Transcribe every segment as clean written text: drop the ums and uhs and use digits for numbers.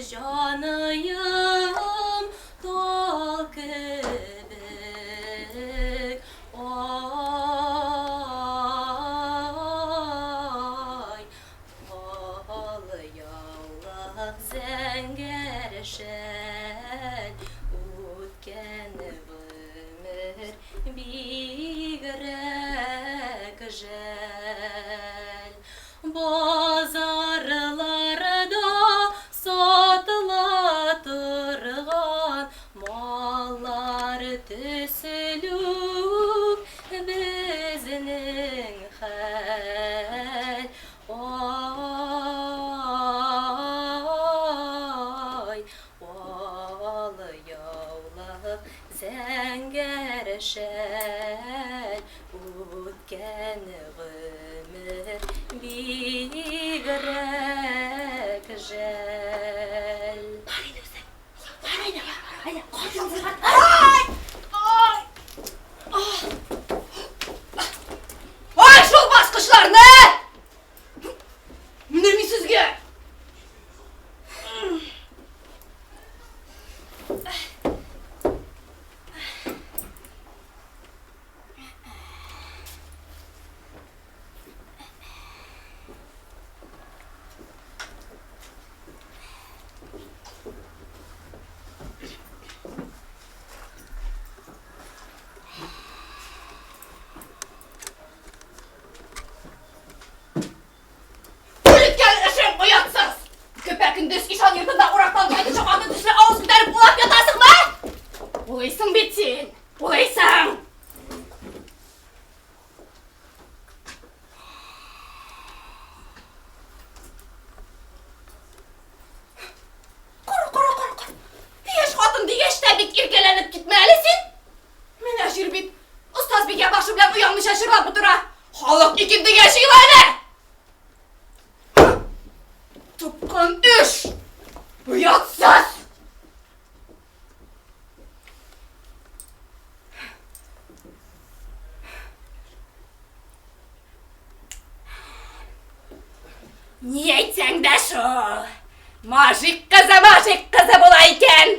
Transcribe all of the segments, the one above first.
җаныем, тал кебек. Ай, ал яулык зәңгәр шәл, үткән гомер бигрәк жәл. Базарларда сатыла торган маллар төслүк безнең хәл. Ай, ал яулык, зәңгәр шәл, Үткән гомер бигрәк жәл. Бар инде үзең. Бар әйдә, әйдә, кат. Ай! Ай, шул баскычларны! Менә мин сезгә! Үткән эшең оятсыз! Көпә-көндез ишан йортында урактан кайтучы хатын төсле авыз күтәреп улап ятасыңмы? Улыйсың бит син! Улыйсың! Кара, кара, кара, кара. Яшь хатын дигәч тә бик иркәләнеп китмә әле син. Менә җир бит. Остазбикә башы белән оялмыйча җырлап утыра. Халык икендегә җыела әнә. Тапкан эш! Оятсыз! Ни әйтсәң дә шул. Мажик кызы, мажик кызы була икән.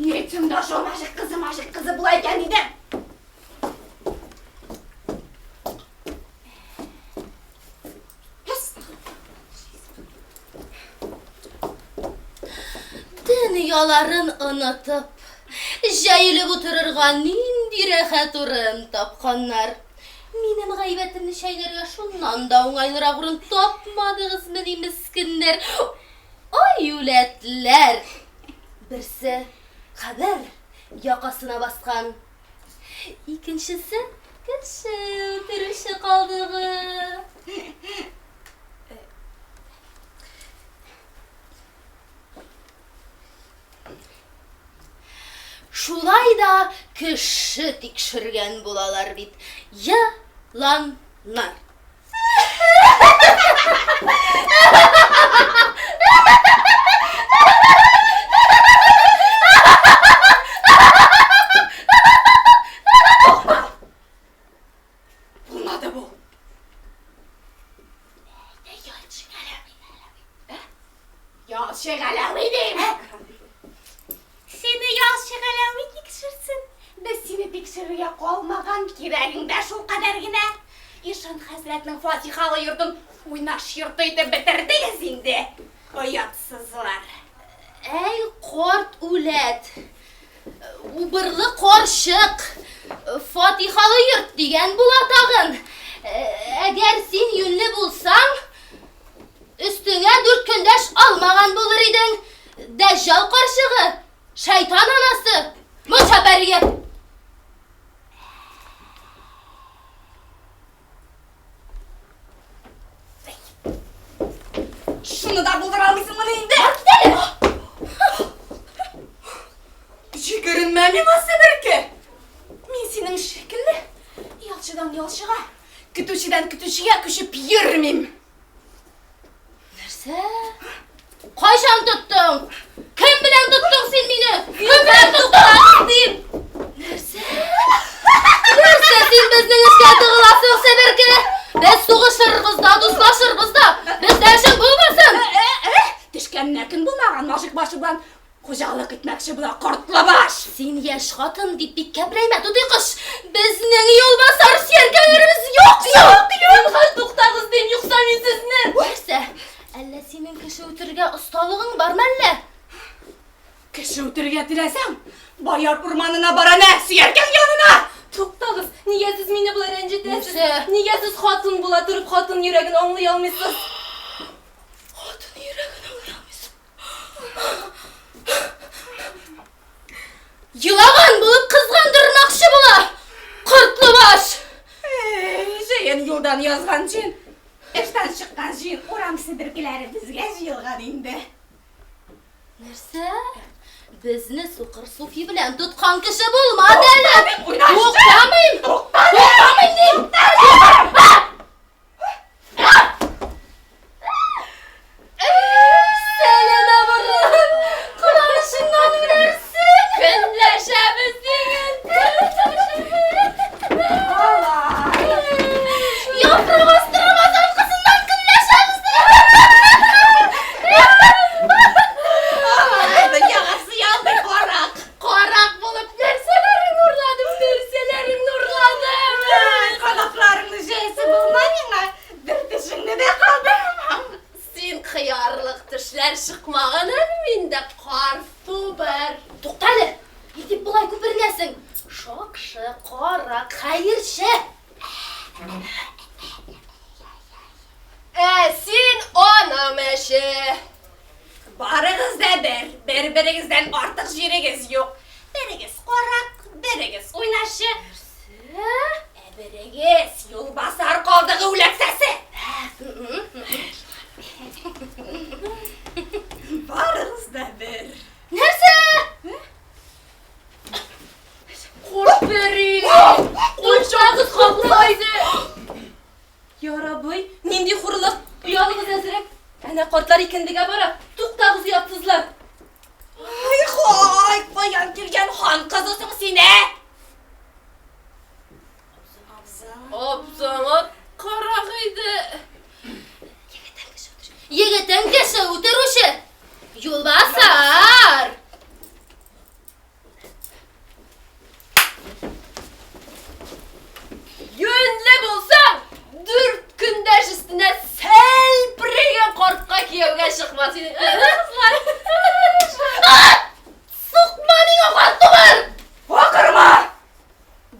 Ни әйтсәң дә шул, мажик кызы, мажик кызы була икән дидем. Дөньяларын онытып, җәелеп утырырга нинди рәхәт урын тапканнар. Минем гайбәтемне чәйнәргә шуннан да уңайлырак урын тапмадыгызмыни, мескеннәр? Ай, үләтләр! Берсе кабер якасына баскан, Икенчесе кеше үтерүче калдыгы. Шулай да кеше тикшергән булалар бит. Еланнар. Булмады бу. Ялчы Галәви дим. Сине ялчы Галәви тикшерсен. Без сине тикшерергә калмаган, кирәгең дә шул кадәр генә. Ишан хәзрәтнең фатихалы йортын уйнаш йорты итеп бетердегез инде, оятсызлар. Әй, карт үләт! Убырлы карчык! Фатихалы йорт дигән була тагын. Әгәр син юньле булсаң, Өстеңә дүрт көндәш алмаган булыр идең. Дәҗҗал карчыгы, шайтан анасы, мунча пәрие. Шуны да булдыра алмыйсыңмыни инде? Җикеренмә миңа, себерке! Мин синең шикелле ялчыдан ялчыга, көтүчедән көтүчегә күчеп йөрмим. Нәрсә? Кайчан тоттың? Кем белән тоттың син мине? Кем белән тоттың? Дим. Нәрсә? Нәрсә син безнең эшкә тыгыласың, себерке? Без сугышырбыз да, дуслашырбыз да. Күздә эшең булмасын! Төшкәненә көн булмаган мажик башы белән хуҗалык итмәкче була кортлы баш! Син яшь хатын дип бик кәпрәймә, тутый кош! Безнең юлбасар сөяркәләребез юк! Юк, юк! Зинһар, туктагыз дим, юкса мин сезне! Нәрсә? Әллә синең кеше үтерергә осталыгың бар мәллә? Кеше үтерергә теләсәң, Бояр урманына бар әнә, сөяркәң янына! Туктагыз, нигә сез мине болай рәнҗетәсез? Нәрсә? Нигә сез хатын була торып хатын йөрәген аңлый алмыйсыз? Хатын йөрәген аңлый алмыйсың. Елаган булып кызгандырмакчы була! Кортлы баш! Эй, җыен юлдан язган җен, эштән чыккан җыен урам себеркеләре безгә җыелган инде. Нәрсә? Безне сукыр суфи белән тоткан кеше булмады әле! Туктамыйм! Туктамыйм дим! Сәләмә борын! Куанычыңнан үләрсең! Көнләшәбез диген! Яфрак астырып азан кызыннан көнләшәбез Ягасы янды карак. Карак булып нәрсәләреңне урладым, нәрсәләреңне урладым? Канатларыңны җәясе булма миңа, бер тешеңне дә калдырмам. Син кыярлык тешләр чыкмаган әле миндә, кар тубер. Туктале, ни дип болай күперенәсең? Шакшы, карак, хәерче. Ә син ана мәче. Барыгыз да бер, бер-берегездән артык җирегез юк. Берегез карак, берегез уйнашчы. Ә берегез юлбасар калдыгы үләксәсе. Барыгыз да бер. Нәрсә? Корт пәри! Курчагыз каплайды! Я Раббый, нинди хурлык! Оялыгыз әзрәк! Әнә картлар икендегә бара. Туктагыз, оятсызлар! Ай, хай, каян килгән хан кызы соң син, ә? Абзаңа карак иде. Егетең кеше үтерүче! Юлбасар! Юньле булсаң, дүрт көндәш өстенә сәлперәйгән картка кияүгә чыкмас идең. Кызлар. Сукма миңа картубыр! Акырма!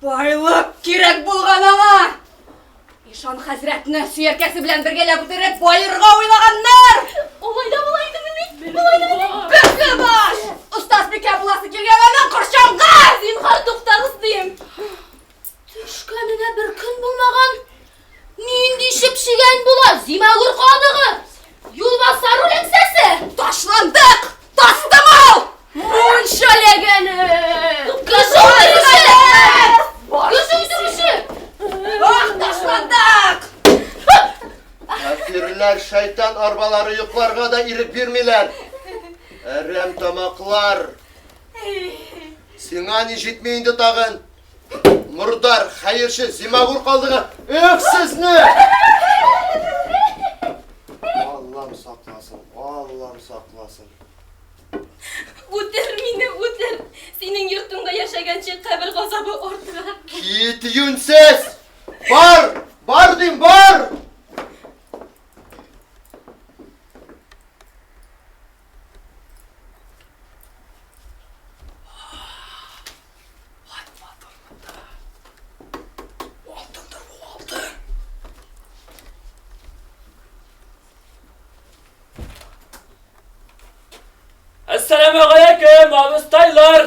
Байлык кирәк булган аңа! Ишан хәзрәтне сөяркәсе белән бергәләп үтереп баерга уйлаганнар! Алай да була идемени? Болай да мени? Бөке баш! Остазбикә буласы килгән аның корчаңгы! Зинһар туктагыз дим. Төшкәненә бер көн булмаган. Нинди чепчегән була, зимагур калдыгы! Юлбасар үләксәсе! Ташландык! Тастымал! Мунча ләгәне! Кеше үтерүче! Кеше үтерүче! Ах, ташландык! Кафирләр шайтан арбалары йокларга да ирек бирмиләр. Әрәм тамаклар. Сиңа ни җитми инде тагын? Мордар, хәерче, зимагур калдыгы. Эх, сезне! Аллам сакласын, Аллам сакласын. Үтер мине, үтер! Синең йортыңда яшәгәнче кабер газабы артыграк. Кит, юньсез! Бар! Бар дим, бар! Әссәламегаләйкем, абыстайлар!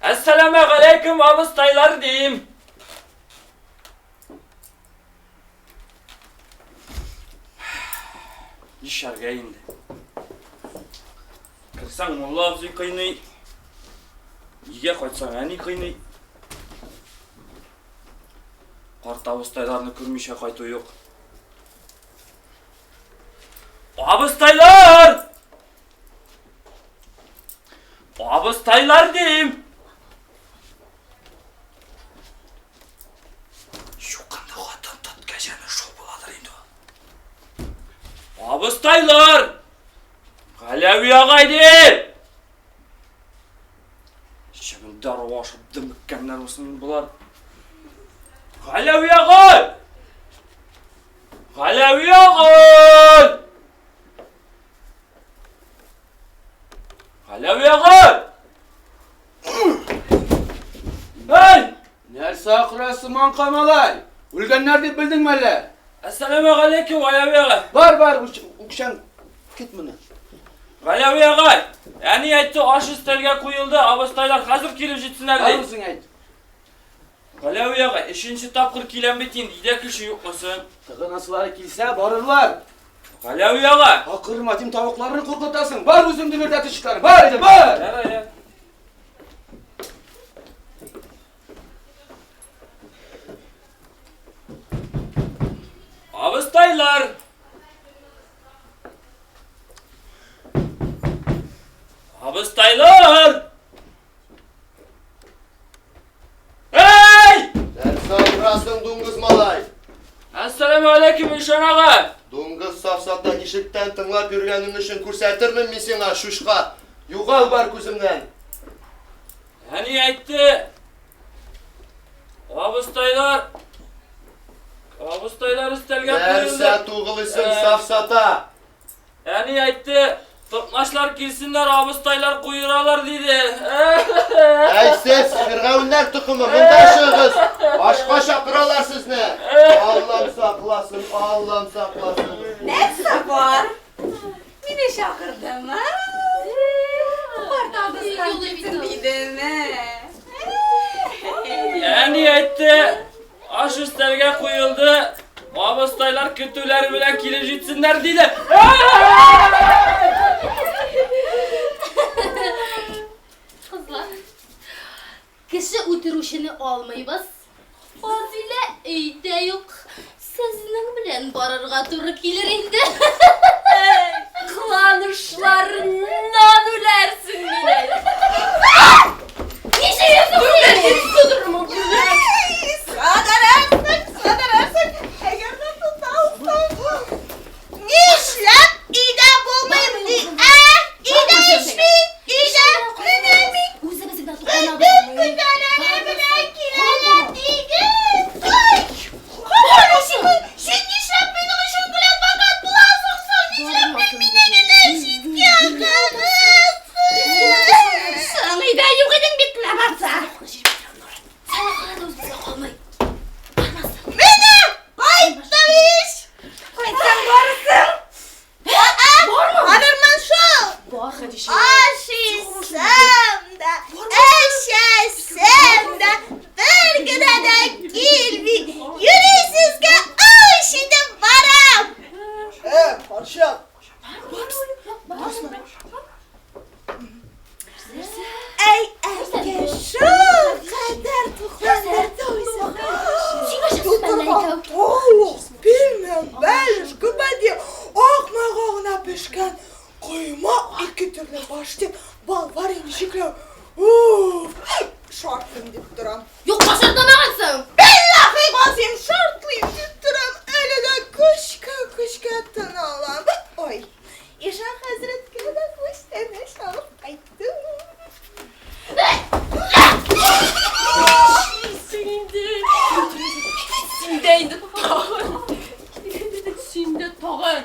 Әссәламегаләйкем, абыстайлар дим. Нишләргә инде? Керсәң, мулла абзый кыйный. Өйгә кайтсаң, әни кыйный. Карт абыстайларны күрмичә кайту юк. Абыстайлар! Абыстайлар дим! Юкында хатын тот. Абыстайлар! Галәви агай дим! Чебен дару ашап дөмеккәннәр булсын болар. Галәви агай! Галәви агай! Галәви агай! Эй! Нәрсә акырасың, маңка малай? Үлгәннәр дип белдеңме әллә? Әссәламегаләйкем, Галәви агай. Бар, бар, үкчәң кит моны. Галәви агай, әни әйтте, аш өстәлгә куелды, абыстайлар хәзер килеп җитсеннәр Бар ди. үзең әйт. Галәви агай, өченче тапкыр киләм бит инде, өйдә кеше юкмы соң? Тыгынасылары килсә, барырлар. Галәви агай! Акырма, дим, тавыкларны куркытасың. Бар үзең дөбердәтеп чыгар. Бар иде, бар! Ярар, ярар. Абыстайлар! Абыстайлар! Эй! Нәрсә акырасың, дуңгыз малай? Әссәламегаләйкем, Ишан ага! Дуңгыз сафсата ишектән тыңлап йөргәнең өчен күрсәтермен мин сиңа, чучка. Югал бар күземнән. Әни әйтте, абыстайлар, абыстайлар өстәлгә Нәрсә куелды. тугылыйсың, сафсата? Әни әйтте, токмачлар килсеннәр, абыстайлар куералар диде. Әй сез, фиргавеннәр токымы, монда чыгыгыз. Ашка чакыралар сезне. Аллам сакласын, Аллам сакласын. Нәрсә бар? Мине чакырдымы? Карт абыстай килсен дидеме? Әни әйтте, аш өстәлгә куелды, абыстайлар көтүләре белән килеп җитсеннәр диде. Кызлар, кеше үтерүчене алмыйбыз. Фазилә өйдә юк. Сезнең белән барырга туры килер инде. Кыланышларыннан үләрсең мине. Ничек йөрсең син? Садарасың, садарасың, әгәр дә тота алсаң. Нишләп өйдә булмыйм ди, ә? Өйдә эчмим, өйдә менәмим. Үзебез генә тукланабыз. Бөтен көтәләре белән киләләр диген. Ай! Кара син нишләп минем өчен гел адвокат буласың соң? Нишләп гел мине генә читкә кагасың? Соң өйдә юк идең бит ләбаса. Сәдакалар да үзебезгә калмый. Менә кайттым ич. Кайтсаң барырсың. Барма. Барырмын шул. Бар, Хәдичә. Ашыйсым да, эчәсем дә бер генә дә килми. Йөри сезгә үч итеп барам. Э, карчык. Әй, әнкә, шул кадәр тукландырды үзен. Тутырган тавык, пилмән, бәлеш, гөбәдия, ак майга гына пешкән коймак, ике төрле паштет, бал, варенье, чикләвек. Уф, шартлыйм дип торам. Юкка шартламагансың. Билләһи газыйм, шартлыйм дип торам. Әле дә көчкә-көчкә тын алам. Ой, Ишан хәзрәткә дә күчтәнәч алып кайттым. Син инде. Син дә инде тагын. Син дә тагын.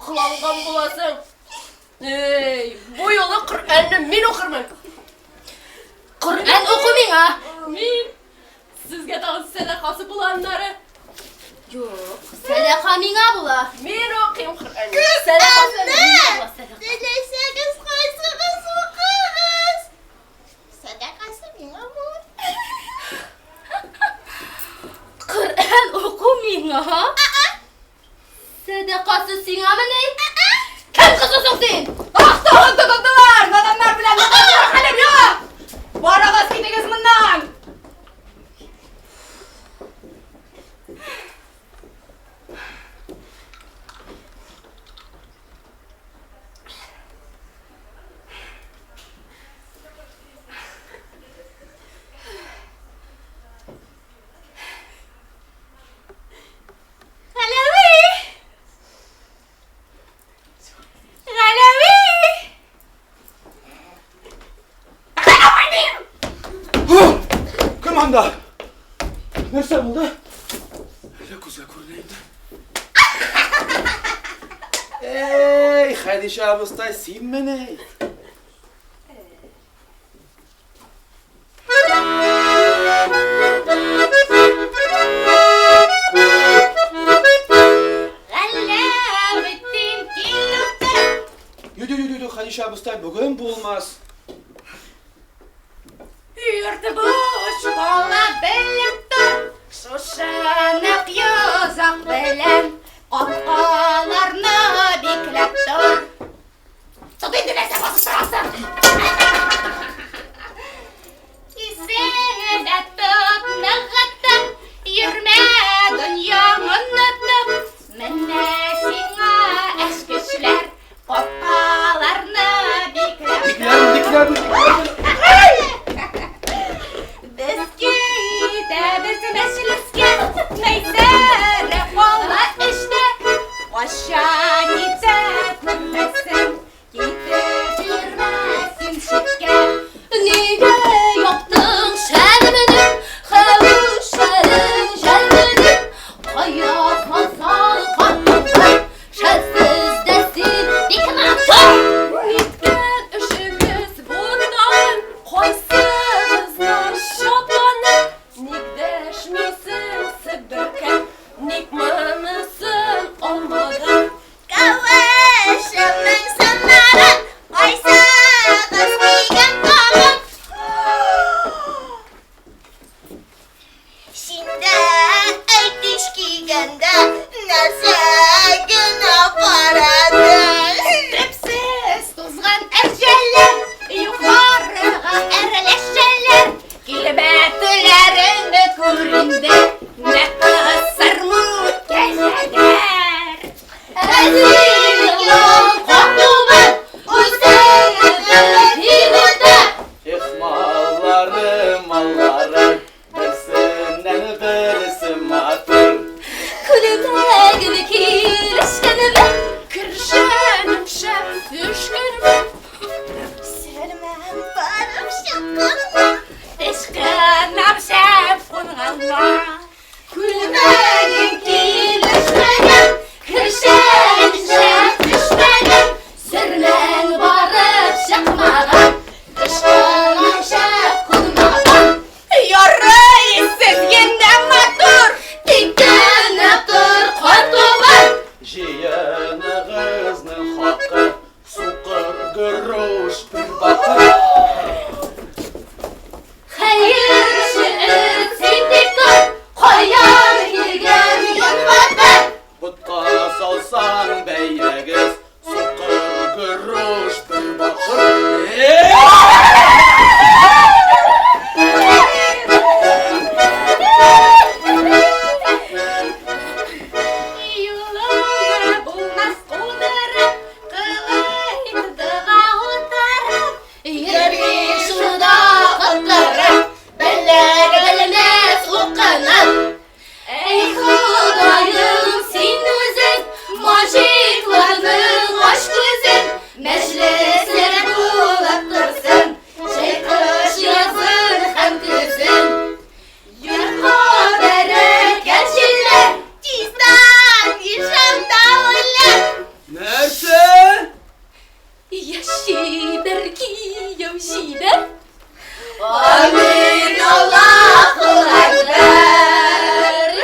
Кыланган буласың. Эй, бу юлы Коръәнне мин укырмын. Коръән уку миңа. Мин сезгә тагын сәдакасы була аннары. Юк, сәдака миңа була. Мин укыйм Коръәнне. Сәдакасы Коръәнне Була сәдака. теләсәгез кайсыгыз укыгыз. Сәдакасы миңа булыр. Коръән уку миңа. Сәдакасы сиңамыни? Кем кызы соң син? Ах, тагын тотындылар! Наданнар белән наданнар хәлем юк! Барыгыз, китегез моннан! Галәви! Әллә күзгә күренә инде. Эй, Хәдичә абыстай, синмени? Галләметдин килү. Юк, юк, юк, юк, Хәдичә абыстай, бүген булмас. Йорты буш кала белеп тор, шушы нык йозак белән капкаларны бикләп тор. Тот инде, нәрсә басып торасың? Исеңдә тот, ныгытып, йөрмә дөньяң онытып. Менә сиңа эчкечләр, капкаларны бикләп тор. Бикләрмен, бикләрмен, бикләрмен. Без китәбез мәҗлескә, Мәйсәрә кала эштә. Качан китә күрмәсен, китеп йөрмәсен читкә. Нигә яптың шәлемне, хәвешәрең җәлмени? Кая салсаң катыңны, шәлсез дә син бик матур. Ниткән эшегез бу тагын? Кайсыгызның чапаны? Ник дәшмисең, себеркәм? Ник монысын алмадың? Кавышымның сыннарын кайсыгыз кигән тагын? Синдә әйтеш кигәндә нәрсә генә карадың? Төпсез тузган әрҗәләр, югарыга әрләшәләр. Килбәтләреңне күр инде, нәкъ сырмут кәҗәләр. Әзил катубы, үзеңне тик үтә. Эх, маллары, маллары, берсеннән берсе матур. Күлмәгем килешкәнме? Кершәнем шәп төшкәнме? Сөрмәм барып чыкканмы? Тычкынам шәп кунганмы? Күлмәгем килешмәгән, кершәнем шәп төшмәгән, сөрмәң барып чыкмаган, тычкынам шәп кунмаган. Ярый, сез генә матур. Тик кенә тор, катубы. Җыеныгызның хакы, сукыр груш бер бакыр. Хәерче эт, син тик тор, каян килгән йонбатыр? Ботка салсаң бәягез, сукыр груш бер бакыр. Эй! Юлыңа булмас кудырып, кылыйдыга утырып. Йөри шунда котырып, белер белмәс укынып. Әй Ходаем, син үзең, мужикларның ач күзен, мәҗлесләр булып торсын, җәй кыш язын һәм көзен. Йортка бәрәкәт җилләр, Чистан ишемдә үлә. Нәрсә? Яши бер кияү җибәр. Амин, Аллаһу әкбәр.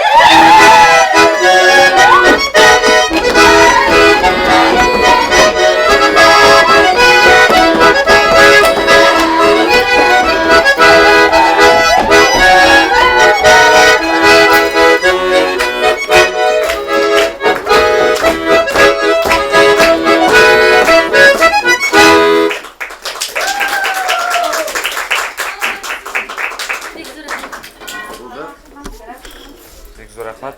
Бик зур рәхмәт.